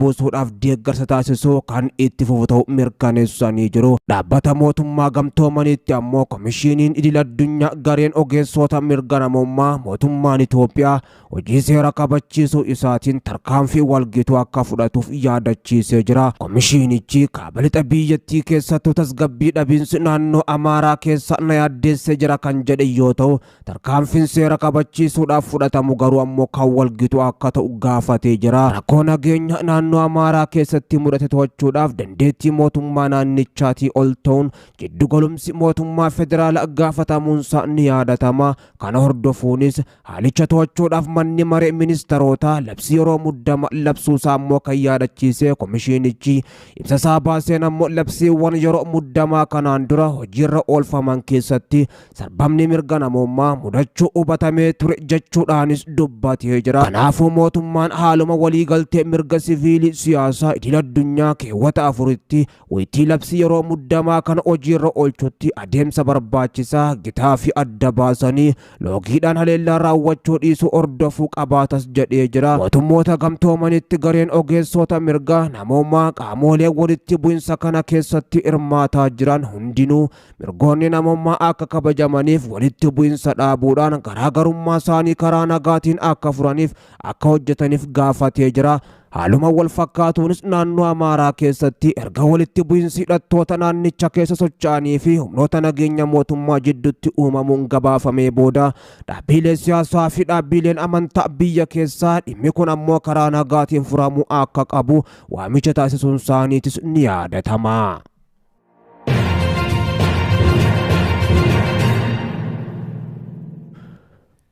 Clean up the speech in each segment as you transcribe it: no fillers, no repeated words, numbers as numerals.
Buusuudhaaf deeggarsa taasisuu kan itti fufu ta'uu mirkaneessanii jiru. Dhaabbata mootummaa gamtoomaniitti ammoo Komishiiniin idil addunyaa gareen ogeessota mirga namummaa mootummaan Itoophiyaa hojii seera kabachiisuu isaatiin tarkaanfii walgituu akka fudhatuuf yaadachiisee jira. Komishiinichi kaaba lixa biyyattii keessattuu tasgabbii dhabiinsi naannoo Amaaraa keessa na yaaddeessee jira kan jedhe yoo ta'u, tarkaanfiin seera kabachiisuudhaaf fudhatamu garuu ammoo kan walgitu akka ta'u gaafatee jira. Rakkoo nageenya naannoo Amaaraa keessatti mudate to'achuudhaaf dandeettii mootummaa naannichaatii ol ta'uun jiddu galumsi mootummaa federaalaa gaafatamuunsaa ni yaadatama. Kana hordofuunis haalicha to'achuudhaaf manni maree ministarootaa labsii yeroo muddama labsuusaa ammoo kan yaadachiise komishiinichi, ibsa isaa baaseen ammoo labsiiwwan yeroo muddamaa kanaan dura hojiirra oolfaman keessatti sarbamni mirga namummaa mudachuu hubatamee ture jechuudhaanis dubbatee jira. Kanaafuu mootummaan haaluma waliigaltee mirga siviilii siyaasaa idil addunyaa keewwata 4tti wayitii labsii yeroo muddamaa kana hojiirra oolchutti adeemsa barbaachisaa gitaa fi adda baasanii loogiidhaan haleellaa raawwachuu dhiisuu hordofuu qabaatas jedhee jira. Mootummoota gamtoomanitti gareen ogeessota mirga namummaa qaamolee walitti bu'insa kana keessatti hirmaataa jiran hundinuu mirgoonni namummaa akka kabajamaniif walitti bu'insa dhaabuudhaan garaagarummaa isaanii karaa nagaatiin akka furaniif akka hojjetaniif gaafatee jira. Haaluma wal fakkaatuunis naannoo Amaaraa keessatti erga walitti bu'insi hidhattoota naannicha keessa socho'anii fi humnoota nageenya mootummaa jidduutti uumamuun gabaafamee booda dhaabbileen siyaasaa fi dhaabbileen amantaa biyya keessaa dhimmi kun ammoo karaa nagaatiin furamuu akka qabu waamicha taasisuun isaaniitis ni yaadatama.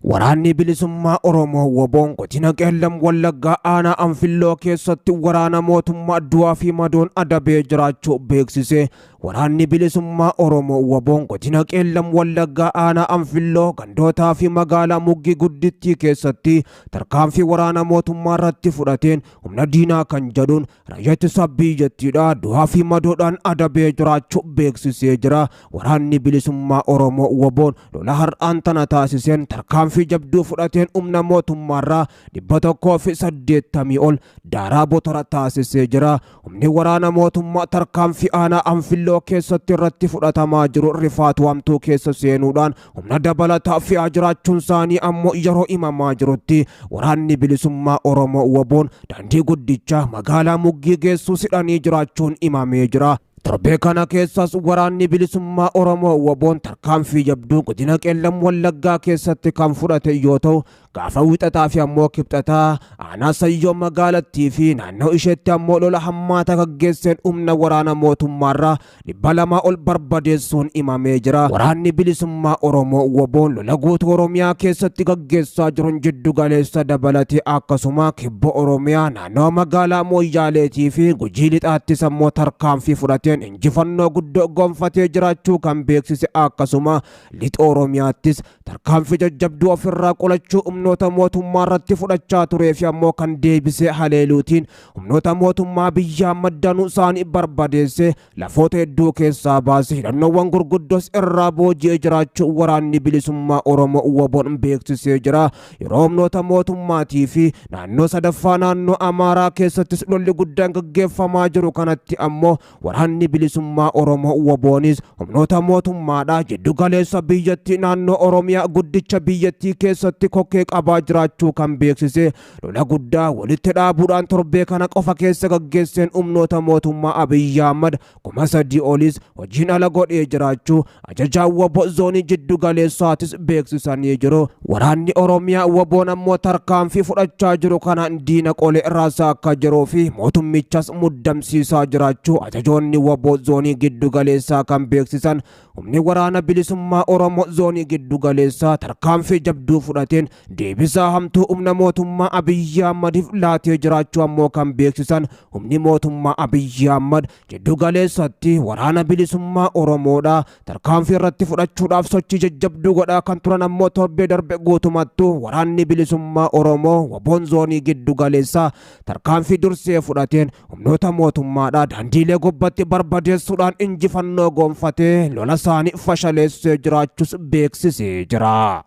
Waraanni bilisummaa Oromoo WBOn godina Qeellam Wallaggaa aanaa Anfilloo keessatti waraana mootummaa du'aa fi madoon adabee jiraachuu beeksise. Waraanni bilisummaa Oromoo WBOn godina Qeellam Wallaggaa aanaa Anfilloo gandootaa fi magaalaa Muggii Guddittii keessatti tarkaanfii waraana mootummaa irratti fudhateen humna diinaa kan jedhuun raayyaa ittisa biyyattiidha du'aa fi madoodhaan adabee jiraachuu beeksisee jira. Waraanni bilisummaa Oromoo WBOn lola har'aan tana taasiseen tarkaanfii jabduu fudhateen humna mootummaarraa 180 ol daaraa botora taasisee jira. Humni waraana mootummaa tarkaanfii aanaa Anfilloo keessatti irratti fudhatamaa jiru rifaatu hamtuu keessa seenuudhaan humna dabalataa fe'aa jiraachuun isaanii ammoo yeroo himamaa jirutti waraanni bilisummaa Oromoo WBOn daandii guddicha magaalaa Muggii geessuu sidhanii jiraachuun himamee jira. Torbee kana keessas waraanni bilisummaa Oromoo WBOn tarkaanfii jabduu godina Qeellam Wallaggaa keessatti kan fudhate yoo ta'u, gaafa wixataa fi ammoo kibxataa aanaa Sayyoo magaalattii fi naannoo isheetti ammoo lola hammaata gaggeesseen humna waraana mootummaarraa 200 ol barbadeessuun himamee jira. Waraanni bilisummaa Oromoo WBOn lola guutuu Oromiyaa keessatti gaggeessaa jiruun jiddu galeessa dabalatee akkasuma kibba Oromiyaa naannoo magaalaa Mooyyaaleetii fi Gujii lixaattis ammoo tarkaanfii fudhateen injifannoo guddoo gonfatee jiraachuu kan beeksise, akkasuma lixa Oromiyaattis tarkaanfii jajjabduu ofirraa qolachuu humnoota mootummaa irratti fudhachaa turee fi ammoo kan deebisee haleeluutiin humnoota mootummaa biyyaa maddanuu isaanii barbadeesse lafoota hedduu keessaa baase hidhannoowwan gurguddoos irraa booji'ee jiraachuu waraanni bilisummaa Oromoo WBOn beeksisee jira. Yeroo humnoota mootummaatii fi naannoo sadaffaa naannoo Amaaraa keessattis lolli guddaan gaggeeffamaa jiru kanatti ammoo waraanni bilisummaa Oromoo WBOnis humnoota mootummaadha jiddu galeessa biyyattii naannoo Oromiyaa guddicha biyyattii keessatti kokkee qabaa jiraachuu kan beeksise lola guddaa walitti dhaabuudhaan torbee kana qofa keessa gaggeesseen humnoota mootummaa Abiyyi Ahmad 3000 olis hojiin ala godhee jiraachuu ajajaan WBO zoonii jiddu galeessaatis beeksisanii jiru. Waraanni Oromiyaa WBOn ammoo tarkaanfii fudhachaa jiru kanaan diina qolee raasaa akka jiruu fi mootummichas muddamsiisaa jiraachuu ajajoonni WBO zoonii giddu galeessaa kan beeksisan, humni waraana bilisummaa Oromoo zoonii giddu galeessaa tarkaanfii jabduu fudhateen deebisaa hamtuu humna mootummaa Abiyyi Ahmadiif laatee jiraachuu ammoo kan beeksisan, humni mootummaa Abiyyi Ahmad jiddu galeessatti waraana bilisummaa Oromoodha tarkaanfii irratti fudhachuudhaaf sochii jajjabduu godhaa kan turan ammoo torbee darbe guutumattuu waraanni bilisummaa Oromoo WBOn zoonii giddu galeessaa tarkaanfii dursee fudhateen humnoota mootummaadha daandiilee gubbatti barbadeessuudhaan injifannoo gonfatee lola isaanii fashaleessee jiraachuus beeksisee jira.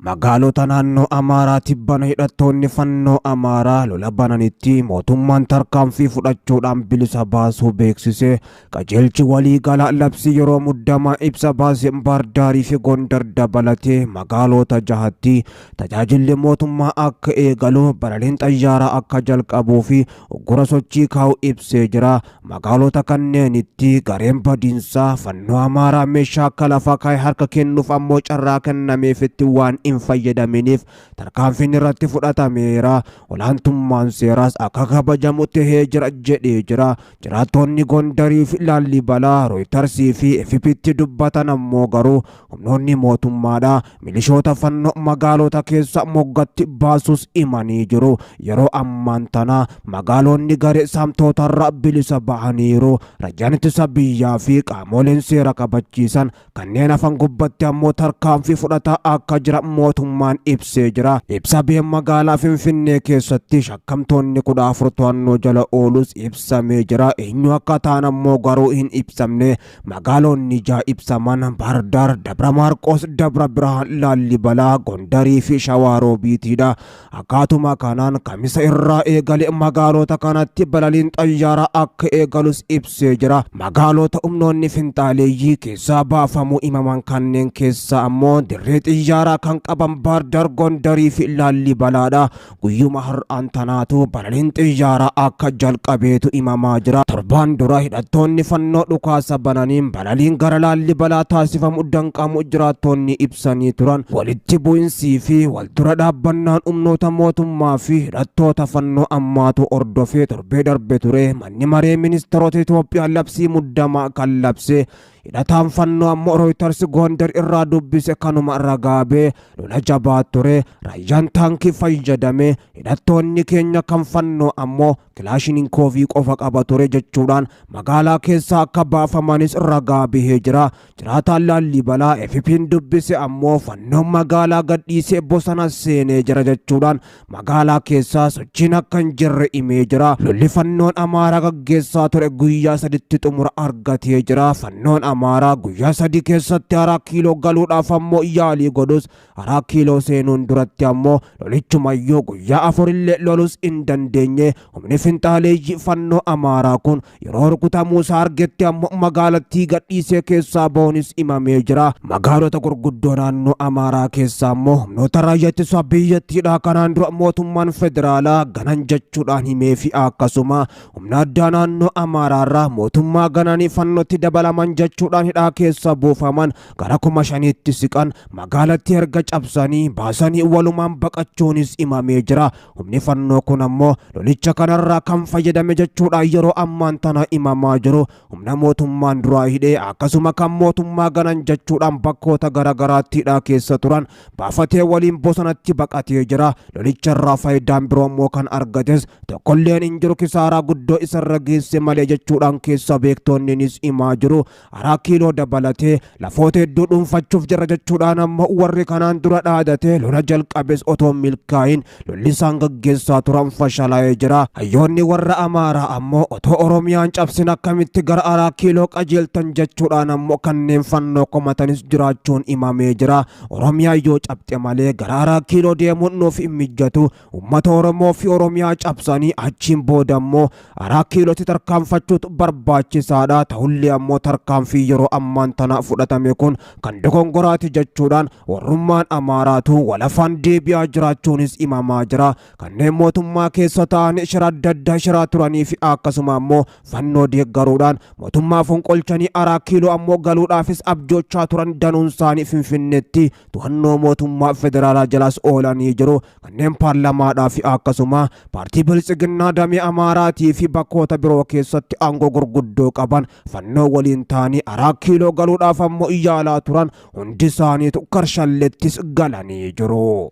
Magaalota naannoo Amaaraa tibbana hidhattoonni fannoo Amaaraa lola bananitti mootummaan tarkaanfii fudhachuudhaan bilisa baasuu beeksise. Qajeelchi waliigalaa labsii yeroo muddamaa ibsa baasee Baardaarii fi Gondar dabalatee magaalota jahatti tajaajilli mootummaa akka eegalu, balaliin xayyaaraa akka jalqabuu fi uggura sochii kaa'u ibsee jira. Magaalota kanneenitti gareen badiinsaa fannoo Amaaraa meeshaa akka lafa kaa'e harka kennuuf ammoo carraa kennameefitti waan hin fayyadaminiif tarkaanfiin irratti fudhatameera. Olaantummaan seeraas akka kabajamu tahee jira jedhee jira. Jiraattonni Gondarii fi Laallibalaa Rooyitarsii fi FP'tti dubbatan ammoo garuu humnoonni mootummaadha milishoota fannoo magaalota keessa moggatti baasus himanii jiru. Yeroo ammaan tana magaalonni garee saamtootarraa bilisa bahaniiru. Raayyaan ittisa biyyaa fi qaamoleen seera kabachiisan kanneen hafan gubbatti ammoo tarkaanfii fudhataa akka jira mootummaan ibsee jira. Ibsa biyya magaalaa Finfinnee keessatti shakkamtoonni 14 to'annoo jala oolus ibsamee jira. Eenyu akka ta'an ammoo garuu hin ibsamne. Magaalonni ja'a ibsaman Baardaar, Dabra Maarqos, Dabra Birhaan, Laallibalaa, Gondarii fi Shawaaroobitiidha. Akkaatuma kanaan kamisa irraa eegale magaalota kanatti balaliin xayyaaraa akka eegalus ibsee jira. Magaalota humnoonni finxaaleeyyii keessaa baafamuu himaman kanneen keessaa ammoo dirree xiyyaaraa kan qaban Baardaar, Gondarii fi Laallibalaadha. Guyyuma har'aan tanaatu balaliin xiyyaaraa akka jalqabeetu himamaa jira. Torbaan dura hidhattoonni fannoo dhukaasa bananiin balaliin gara Laallibalaa taasifamu danqamu jiraattonni ibsanii turan. Walitti bu'insii fi waldura dhaabbannaan humnoota mootummaa fi hidhattoota fannoo ammaatu hordofee torbee darbe ture. Manni maree ministeerota Itoophiyaa labsii muddamaa kan labse hidhataan fannoo ammoo Rooyitars Gondar irraa dubbise kanuma ragaabee lola jabaa ture. Raayyaan taankii fayyadame hidhattoonni keenya kan fannoo ammoo kilaashiniinkoofii qofa qaba ture jechuudhaan magaalaa keessaa akka baafamanis ragaa bahee jira. Jiraataan Laallibalaa FP'n dubbise ammoo fannoon magaalaa gadhiisee bosona seenee jira jechuudhaan magaalaa keessaa sochiin akka hin jirre himee jira. Lolli fannoon Amaaraa gaggeessaa ture guyyaa saditti xumura argatee jira. Fannoon Amaaraa guyyaa sadii keessatti 4 kiiloo galuudhaaf ammoo yaalii godhus 4 kiiloo seenuun duratti ammoo lolichumayyuu guyyaa afurillee lolus hin dandeenye. Humni finxaaleeyyii fannoo Amaaraa kun yeroo rukutamuu isaa argetti ammoo magaalattii gadhiisee keessaa bahuunis himamee jira. Magaalota gurguddoo naannoo Amaaraa keessaa ammoo humnoota raayyaa ittisa biyyattiidha kanaan dura mootummaan federaalaa ganan jechuudhaan himee fi akkasuma humna addaa naannoo Amaaraarraa mootummaa gananii fannootti dabalaman jechuudhaan hidhaa keessa buufaman gara 5,000tti siqan magaalattii erga cabsanii baasanii walumaan baqachuunis himamee jira. Humni fannoo kun ammoo lolicha kanarraa kan fayyadame jechuudhaan yeroo ammaan tana himamaa jiru. Humna mootummaan duraa hidhee akkasuma kan mootummaa ganan jechuudhaan bakkoota garaagaraatti hidhaa keessa turan baafatee waliin bosonatti baqatee jira. Lolicharraa faayidaan biroo immoo kan argates tokkolleen hin jiru, kisaaraa guddoo isarra geesse malee jechuudhaan keessa beektonninis himaa jiru. 4 kiiloo dabalatee lafoota hedduu dhuunfachuuf jira jechuudhaan ammoo warri kanaan dura dhaadatee lola jalqabes otoo milkaa'in lolli isaan gaggeessaa turan fashalaa'ee jira. Hayyoonni warra Amaaraa ammoo otoo Oromiyaan cabsin akkamitti gara 4 kiiloo qajeeltan jechuudhaan ammoo kanneen fannoo komatanis jiraachuun himamee jira. Oromiyaa yoo cabxe malee gara 4 kiiloo deemuun nuuf hin mijatu. Uummata Oromoo fi Oromiyaa cabsanii achiin booda ammoo 4 kiilootti tarkaanfachuutu barbaachisaadha. Ta'ullee ammoo tarkaanfii yeroo ammaan tana fudhatame kun kan dogongoraati jechuudhaan warrummaan Amaaraatu walafaan deebi'aa jiraachuunis himamaa jira. Kanneen mootummaa keessa ta'an shira adda addaa shiraa turanii fi akkasuma ammoo fannoo deeggaruudhaan mootummaa fonqolchanii 4 kiiloo ammoo galuudhaafis abjoochaa turan danuun isaanii Finfinneetti to'annoo mootummaa federaalaa jalas oolanii jiru. Kanneen paarlamaadhaa fi akkasuma paartii biltsiginnaa damee Amaaraatii fi bakkoota biroo keessatti aangoo gurguddoo qaban fannoo waliin ta'anii 4 kiiloo galuudhaaf ammoo yaalaa turan hundi isaaniitu karshallettis galanii jiru.